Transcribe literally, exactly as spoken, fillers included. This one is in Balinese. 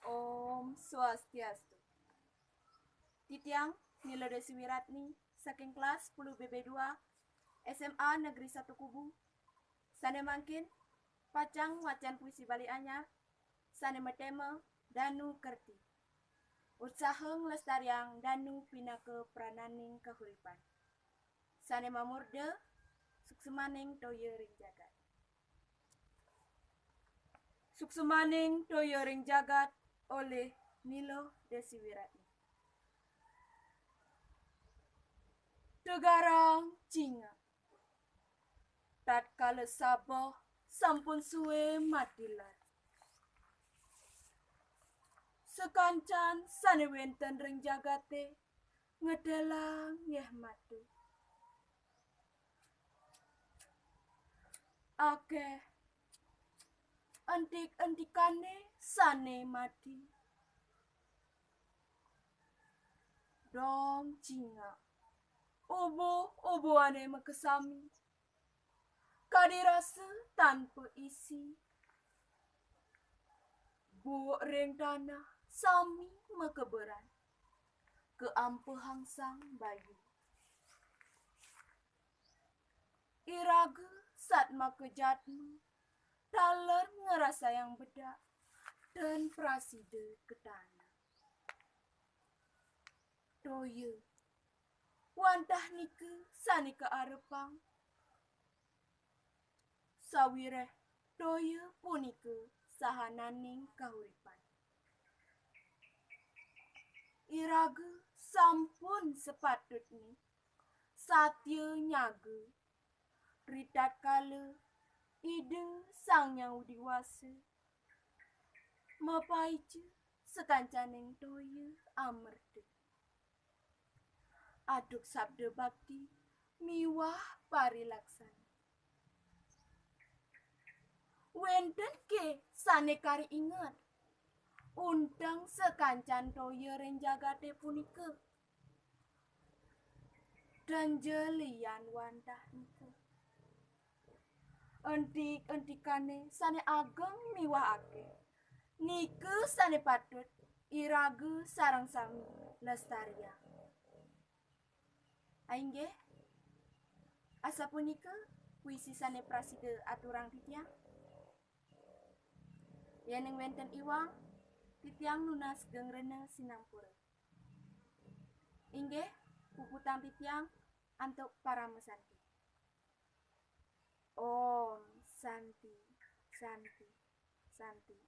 Om Swastiastu. Titiang Nilo Desi Wiratni, saking kelas sepuluh B B dua, S M A Negeri satu Kubu, sane mangkin pacang wacan puisi Bali anyar, sane matema Danu Kerti. Utsaheng lestariang danu pinaka prananing kahuripan. Sane mamurda Suksemaning Toya ring Jagat. Suksemaning Toya ring Jagat olih Nilo Desi Wiratni. Tegarang cingak. Tatkala sabeh sampun sue matilar, sakancan sane wenten ring jagate ngedelang yeh matu. Akeh entik-entikane sane mati. Dong cingak, ubuh-ubuhane makasami, kadi rasa tanpa isi. Buuk ring tanah sami makeberan, kaampehang sang bayu. Iraga sat makajatma taler ngrasayang bedak tan prasida ka tanah. Toya, wantah nika sane kaarepang, sawireh toya punika sahananing kahuripan. Iraga sampun sapatutne satya nyaga ritatkala Ida Sang Hyang Widi Wasa mapaica sakancaning toya amerta. Aduk sabda bakti miwah parilaksana. Wenten ke sane kari inget unteng sakancan toya ring jagate punika? Tan ja lian wantah nika. Entik-entikane sane ageng miwah akeh, nika sane patut iraga sareng sami lestariang. Ainggih, asapunika puisi sane prasida aturang titiang. Yening wenten iwang, titiang nunas geng rena sinampura. Inggih, puputang titiang antuk parama santi. Om Santi, Santi, Santi.